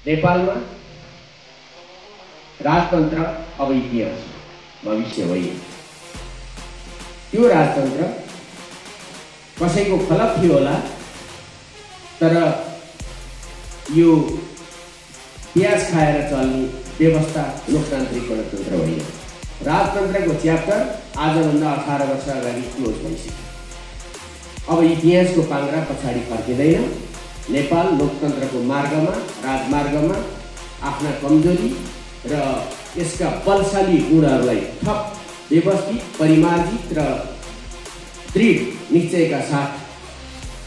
नेपालमा राजतन्त्र अब इतिहास भविष्य होइन। त्यो राजतन्त्र कसैको फलक थियो होला, तर यो प्याज खाएर चल्ने व्यवस्था लोकतान्त्रिक गणतन्त्र होइन। राजतन्त्रको च्याप्टर आजभन्दा 18 वर्ष अगाडि क्लोज भइसक्यो। अब इतिहासको पाङ्ग्रा पछाडि फर्किँदैन। नेपाल लोकतन्त्रको मार्गमा, राजमार्गमा आफ्ना कमजोरी र यसका बलशाली गुणहरूलाई थप व्यवस्थित, परिमार्जित र दृढ निश्चयका साथ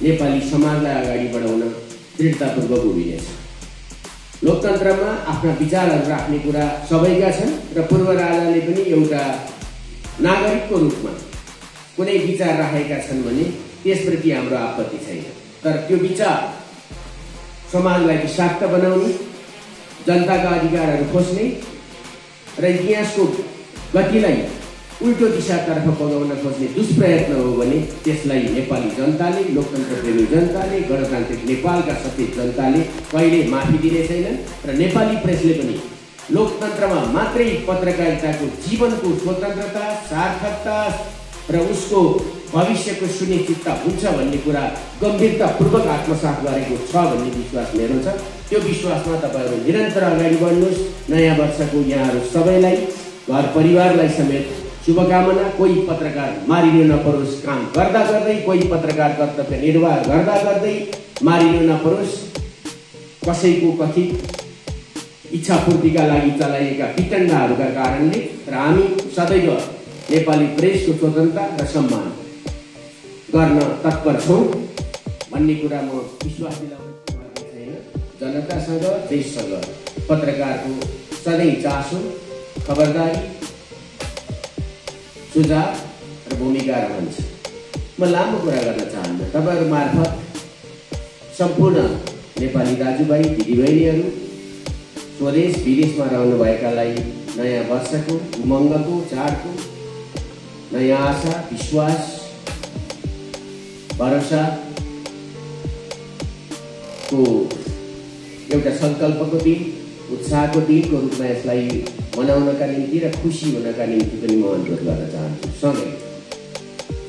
नेपाली समाजलाई अगाडि बढाउन दृढतापूर्वक उभिनेछ। लोकतन्त्रमा आफ्ना विचारहरू राख्ने कुरा सबैका छन् र पूर्व राजाले पनि एउटा नागरिकको रूपमा कुनै विचार राखेका छन् भने त्यसप्रति हाम्रो आपत्ति छैन। तर त्यो विचार समाजलाई विषाक्त बनाउने, जनताका अधिकारहरू खोज्ने र इतिहासको गतिलाई उल्टो दिशातर्फ बगाउन खोज्ने दुष्प्रयत्न हो भने त्यसलाई नेपाली जनताले, लोकतन्त्र प्रेमी जनताले, गणतान्त्रिक नेपालका सचेत जनताले कहिले माफी दिने छैनन्। र नेपाली प्रेसले पनि लोकतन्त्रमा मात्रै पत्रकारिताको जीवनको स्वतन्त्रता, सार्थकता र उसको भविष्यको सुनिश्चितता हुन्छ भन्ने कुरा गम्भीरतापूर्वक आत्मसात गरेको छ भन्ने विश्वास मेरो छ। त्यो विश्वासमा तपाईँहरू निरन्तर अगाडि बढ्नुहोस्। नयाँ वर्षको यहाँहरू सबैलाई, घर परिवारलाई समेत शुभकामना। कोही पत्रकार मारिनु नपरोस् काम गर्दा गर्दै, कोही पत्रकार कर्तव्य निर्वाह गर्दा गर्दै मारिनु नपरोस्। कसैको कथित इच्छापूर्तिका लागि चलाइएका वितण्डाहरूका कारणले। र हामी सदैव नेपाली प्रेसको स्वतन्त्रता र सम्मान गर्न तत्पर छौँ भन्ने कुरा म विश्वास दिलाउन छैन। जनतासँग, देशसँग पत्रकारको सधैँ चासो, खबरदारी, सुझाव र भूमिका रहन्छ। म लामो कुरा गर्न चाहन्न। तपाईँहरू मार्फत सम्पूर्ण नेपाली दाजुभाइ दिदीबहिनीहरू, स्वदेश विदेशमा रहनुभएकालाई नयाँ वर्षको, उमङ्गको, चाडको नयाँ आशा, विश्वास, भरोसाको एउटा सङ्कल्पको दिन, उत्साहको दिनको रूपमा यसलाई मनाउनका निम्ति र खुसी हुनका निम्ति पनि म अनुरोध गर्न चाहन्छु। सँगै